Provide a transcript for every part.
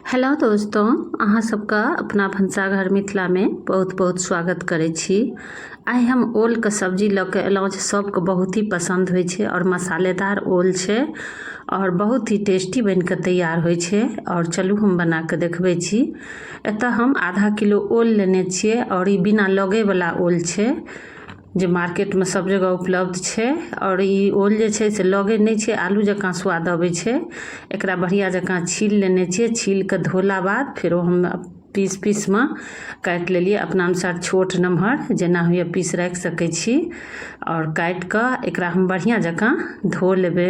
Hello दोस्तों, अहाँ सबके अपना भनसाघर मिथिलामे बहुत बहुत स्वागत करै छी। आइ हम ओलके सब्जी लऽ के एलहुँ जे सबके बहुत ही पसन्द होइ छै आओर मसालेदार ओल छै आओर बहुत ही टेस्टी बनि कऽ तैयार होइ छै। आओर चलू हम बना कऽ देखबै छी। एतऽ हम आधा किलो ओल लेने छियै आओर ई बिना लगैवला ओल छै जे मार्केटमे सब जगह उपलब्ध छै। आओर ई ओल जे छै से लगै नहि छै, आलू जकाँ स्वाद अबै छै। एकरा बढ़िआँ जकाँ छील लेने छियै। छील कऽ धोला बाद फेरो हम पीस पीसमे काटि लेलियै अपना अनुसार, छोट नमहर जेना होइए पीस राखि सकै छी। आओर काटि कऽ एकरा हम बढ़िआँ जकाँ धो लेबै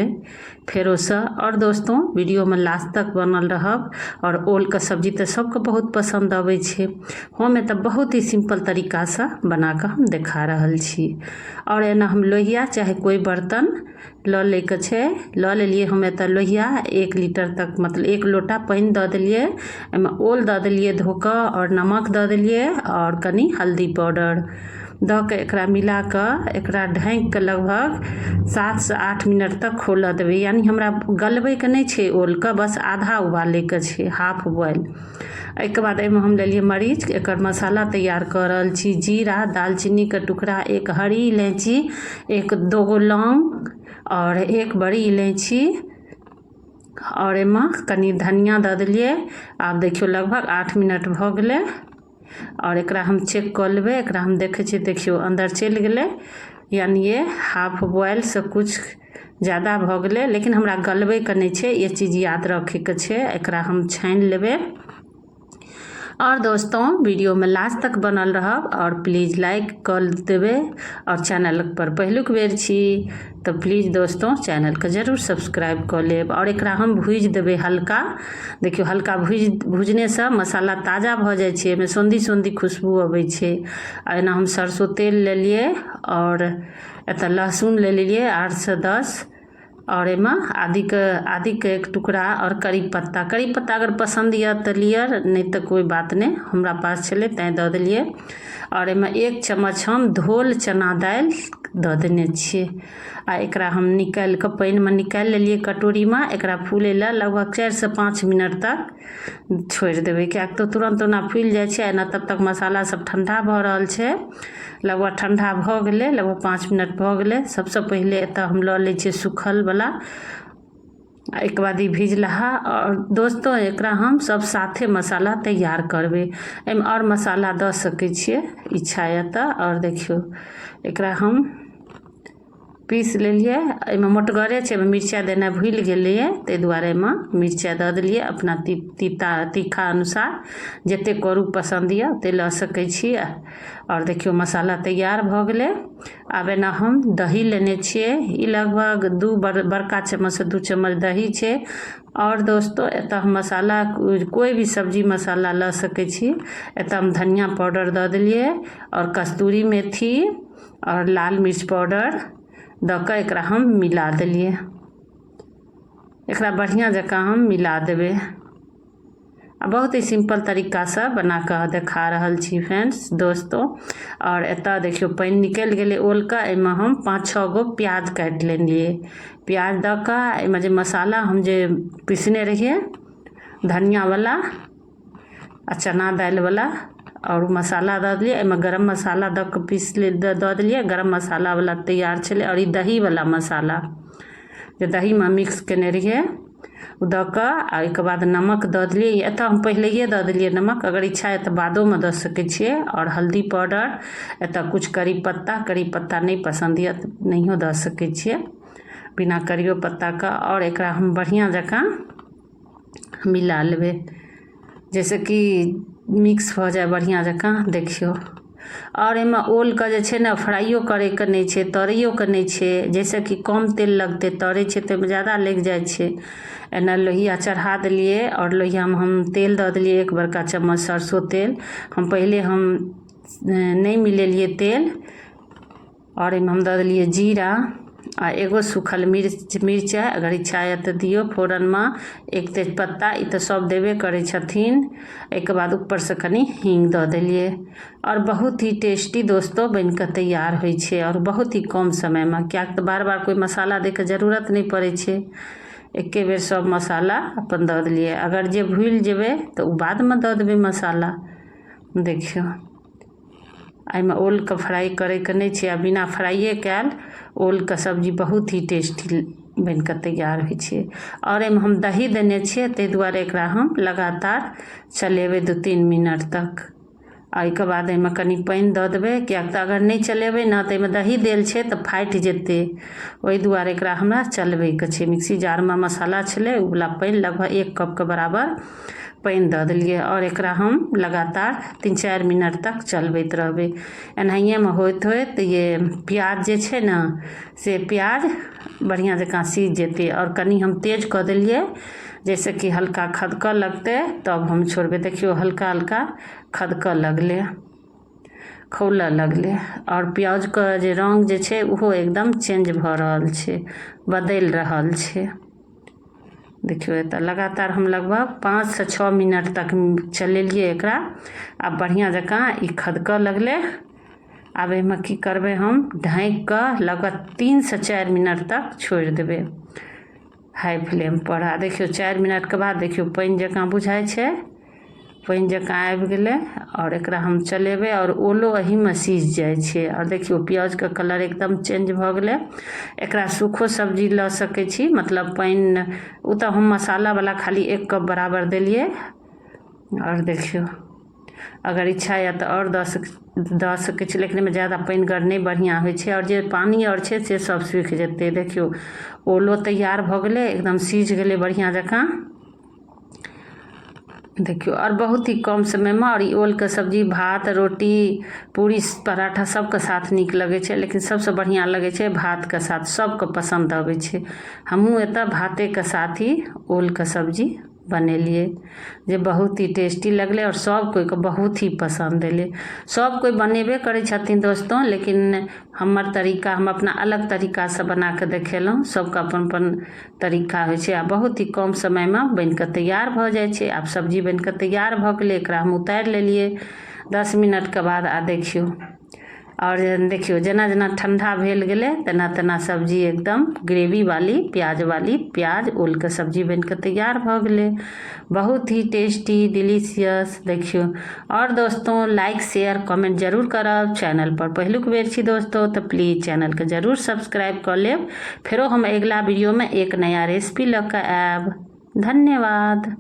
फेरोसँ। आओर दोस्तों, वीडियोमे लास्ट तक बनल रहब। आओर ओलके सब्जी तऽ सबके बहुत पसन्द अबै छै। हम एतऽ बहुत ही सिम्पल तरीकासँ बनाकऽ हम देखा रहल छी। आओर एना हम लोहिया चाहे कोइ बर्तन लऽ लैके छै, लऽ लेलियै हम एतऽ लोहिया। 1 लीटर तक, मतलब 1 लोटा पानि दऽ देलियै, एहिमे ओल दऽ देलियै धो कऽ आओर नमक दऽ देलियै आओर कनि हल्दी पाउडर दऽ कऽ एकरा मिला कऽ एकरा ढाँकि कऽ लगभग 7 से 8 मिनट तक खोलऽ देबै। यानि हमरा गलबैके नहि छै ओलके, बस आधा उबालैके छै, हाफ बॉयल। एहिके बाद एहिमे हम लेलियै मरीच। एकर मसाला तैयार कऽ रहल छी। जीरा, दालचीनीके टुकड़ा, एक हरी इलायची, एक दोगो लौंग आओर एक बड़ी इलायची आओर एहिमे कनि धनिया दऽ देलियै। आब देखियौ, लगभग 8 मिनट भऽ गेलै आओर एकरा हम चेक कऽ लेबै। एकरा हम देखै छियै, देखियौ, अन्दर चलि गेलै, यानि ये हाफ बॉयलसँ किछु जादा भऽ गेलै, लेकिन हमरा गलबैके नहि छै, ई चीज याद रखैके छै। एकरा हम छानि लेबै। आओर दोस्तों, वीडियोमे लास्ट तक बनल रहब आओर प्लीज लाइक कऽ देबै। आओर चैनल पर पहिलुक बेर छी तऽ प्लीज दोस्तों, चैनलके जरूर सब्सक्राइब कऽ लेब। आओर एकरा हम भूजि देबै हल्का। देखियौ, हल्का भुजनेसँ मसाला ताजा भऽ जाइ छै, एहिमे सोंधी सोंधी खुशबू अबै छै। आ एना हम सरसो तेल लेलियै आओर एतऽ लहसुन ले लेलियै 8 से 10 आओर एहिमे आदिके आदिके एक टुकड़ा आओर करी पत्ता। करी पत्ता अगर पसन्द यऽ तऽ लिअ, नहि तऽ कोइ बात नहि। हमरा पास छलै तैँ दऽ देलियै। आओर एहिमे 1 चम्मच हम धोल चना दालि दऽ देने छियै। आ एकरा हम निकालि कऽ पानिमे निकालि लेलियै कटोरीमे। एकरा फूलै लए लगभग 4 से 5 मिनट तक छोड़ि देबै, किएक तऽ तुरन्त ओना फुलि जाइ छै। एना तब तक मसाला सब ठण्डा भऽ रहल छै। लगभग ठण्डा भऽ गेलै, लगभग 5 मिनट भऽ गेलै। सबसँ पहिले एतऽ हम लऽ लै छियै सुखलवला, एहिके बाद ई भिजलहा। आओर दोस्तो, एकरा हम सब साथे मसाला तैयार करबै। एहिमे आओर मसाला दऽ सकै छियै, इच्छा यऽ तऽ। आओर देखियौ, एकरा हम पीस लेलियै। एहिमे मोटगरे छै, एहिमे मिरचाइ देनाइ भुलि गेलियै, ताहि दुआरे एहिमे मिरचाइ दऽ देलियै अपना तीता तीखा अनुसार। जतेक करू पसन्द यऽ ओतेक लऽ सकै छी। आओर देखियौ, मसाला तैयार भऽ गेलै। आब एना हम दही लेने छियै। ई लगभग दू बड़का चम्मचसँ 2 चम्मच दही छै। आओर दोस्तो, एतऽ हम मसाला, कोइ भी सब्जी मसाला लऽ सकै छी। एतऽ हम धनिया पाउडर दऽ देलियै आओर कस्तूरी मेथी आओर लाल मिर्च पाउडर दऽ कऽ एकरा हम मिला देलियै। एकरा बढ़िआँ जकाँ हम मिला देबै। आ बहुत ही सिम्पल तरीकासँ बना कऽ देखा रहल छी फ्रेंड्स, दोस्तो। आओर एतऽ देखियौ, पानि निकलि गेलै ओलके। एहिमे हम 5 6 गो प्याज काटि लेलियै। प्याज दऽ कऽ एहिमे जे मसाला हम जे पिसने रहियै, धनियावला आ चना दालिवला, आओर मसाला दऽ देलियै। एहिमे गरम मसाला दऽ कऽ पीस दऽ देलियै। गरम मसालावला तैयार छलै। आओर ई दहीवला मसाला जे दहीमे मिक्स कयने रहियै, ओ दऽ कऽ आ ओहिके बाद नमक दऽ देलियै। एतऽ हम पहिलैए दऽ देलियै नमक, अगर इच्छा यऽ तऽ बादोमे दऽ सकै छियै। आओर हल्दी पाउडर, एतऽ किछु करी पत्ता। करी पत्ता नहि पसन्द यऽ तऽ नहियो दऽ सकै छियै, बिना करियो पत्ताके। आओर एकरा हम बढ़िआँ जकाँ मिला लेबै, जाहिसँ कि मिक्स भऽ जाय बढ़िआँ जकाँ। देखियौ, आओर एहिमे ओलके जे छै ने, फ्राइयो करैके नहि छै, तरैयोके नहि छै, जाहिसँ कि कम तेल लगतै। तरै छै तऽ ओहिमे जादा लागि जाइ छै। एना लोहिया चढ़ा देलियै आओर लोहियामे हम तेल दऽ देलियै, एक बड़का चम्मच सरसो तेल। हम पहिले हम नहि मिलेलियै तेल। आओर एहिमे हम दऽ देलियै जीरा आ एगो सूखल मिर्च मिरचाइ, अगर इच्छा यऽ तऽ दियौ फोरनमे। एक तेजपत्ता, ई तऽ सब देबे करै छथिन। एहिके बाद ऊपरसँ कनि हीङ्ग दऽ देलियै। आओर बहुत ही टेस्टी दोस्तो बनि कऽ तैयार होइ छै आओर बहुत ही कम समयमे, किएक तऽ बार बार कोइ मसाला दैके जरूरत नहि पड़ै छै। एके बेर सब मसाला अपन दऽ देलियै। अगर जे भूलि जेबै तऽ ओ बादमे दऽ देबै मसाला। देखियौ, एहिमे ओलके फ्राइ करैके नहि छै। आ बिना फ्राइए कयल ओलके सब्जी बहुत ही टेस्टी बनि कऽ तैयार होइ छै। आओर एहिमे हम दही देने छियै, ताहि दुआरे एकरा हम लगातार चलेबै 2-3 मिनट तक। आ ओहिके बाद एहिमे कनि पानि दऽ देबै, किएक तऽ अगर नहि चलेबै ने तऽ एहिमे दही देल छै तऽ फाटि जेतै। ओहि दुआरे एकरा हमरा चलबैके छै। मिक्सी जारमे मसाला छलै, ओ वला पानि लगभग 1 कपके बराबर पानि दऽ देलियै आओर एकरा हम लगातार 3-4 मिनट तक चलबैत रहबै। एनाहिएमे होइत होइत ये प्याज जे छै ने, से प्याज बढ़िआँ जकाँ सीझ जेतै। आओर कनि हम तेज कऽ देलियै, जाहिसँ कि हल्का खदकऽ लगतै तब हम छोड़बै। देखियौ, हल्का हल्का खदकऽ लगलै, खौलऽ लगलै आओर प्याजके जे रङ्ग जे छै ओहो एकदम चेंज भऽ रहल छै, बदलि रहल छै। देखियौ, एतऽ लगातार हम लगभग 5 से 6 मिनट तक चलेलियै एकरा। आब बढ़िआँ जकाँ ई खदकऽ लगलै। आब एहिमे की करबै? हम ढाँकि कऽ लगभग 3 से 4 मिनट तक छोड़ि देबै हाई फ्लेम पर। आ देखियौ, 4 मिनटके बाद देखियौ, पानि जकाँ बुझाइ छै, पानि जकाँ आबि गेलै। आओर एकरा हम चलेबै आओर ओलो एहिमे सीझ जाइ छै। आओर देखियौ, प्याजके कलर एकदम चेंज भऽ गेलै। एकरा सूखो सब्जी लऽ सकै छी, मतलब पानि ओ तऽ हम मसालावला खाली 1 कप बराबर देलियै। आओर देखियौ, अगर इच्छा यऽ तऽ आओर दऽ सकै छी, लेकिन एहिमे ज्यादा पानिगर नहि बढ़िआँ होइ छै आओर जे पानि आओर छै से सब सूखि जेतै। देखियौ, ओलो तैयार भऽ गेलै, एकदम सीझ गेलै बढ़िआँ जकाँ। देखियौ, आओर बहुत ही कम समयमे। आओर ई ओलके सब्जी भात, रोटी, पूरी, पराठा सबके साथ नीक लगै छै, लेकिन सबसँ बढ़िआँ लगै छै भातके साथ। सबके पसन्द अबै छै। हमहूँ एतऽ भातेके साथ ही ओलके सब्जी बनेलियै, जे बहुत ही टेस्टी लगलै आओर सब कोइके बहुत ही पसन्द एलै। सब कोइ बनेबे करै छथिन दोस्तो, लेकिन हमर तरीका हम अपना अलग तरीकासँ बना कऽ देखेलहुँ। सबके अपन अपन तरीका होइ छै। आ बहुत ही कम समयमे बनि कऽ तैयार भऽ जाइ छै। आब सब्जी बनि कऽ तैयार भऽ गेलै। एकरा हम उतारि लेलियै 10 मिनटके बाद। आ देखियौ, आओर देखियौ, जेना जेना ठण्डा भेल गेलै, तेना तेना सब्जी एकदम ग्रेवी वाली, प्याज वाली प्याज ओलके सब्जी बनि कऽ तैयार भऽ गेलै। बहुत ही टेस्टी, डिलीशियस। देखियौ। आओर दोस्तों, लाइक, शेयर, कमेंट जरूर करब। चैनल पर पहिलुक बेर छी दोस्तों, तऽ प्लीज चैनलके जरूर सब्सक्राइब कऽ लेब। फेरो हम अगिला वीडियोमे एक नया रेसिपी लऽ कऽ आयब। धन्यवाद।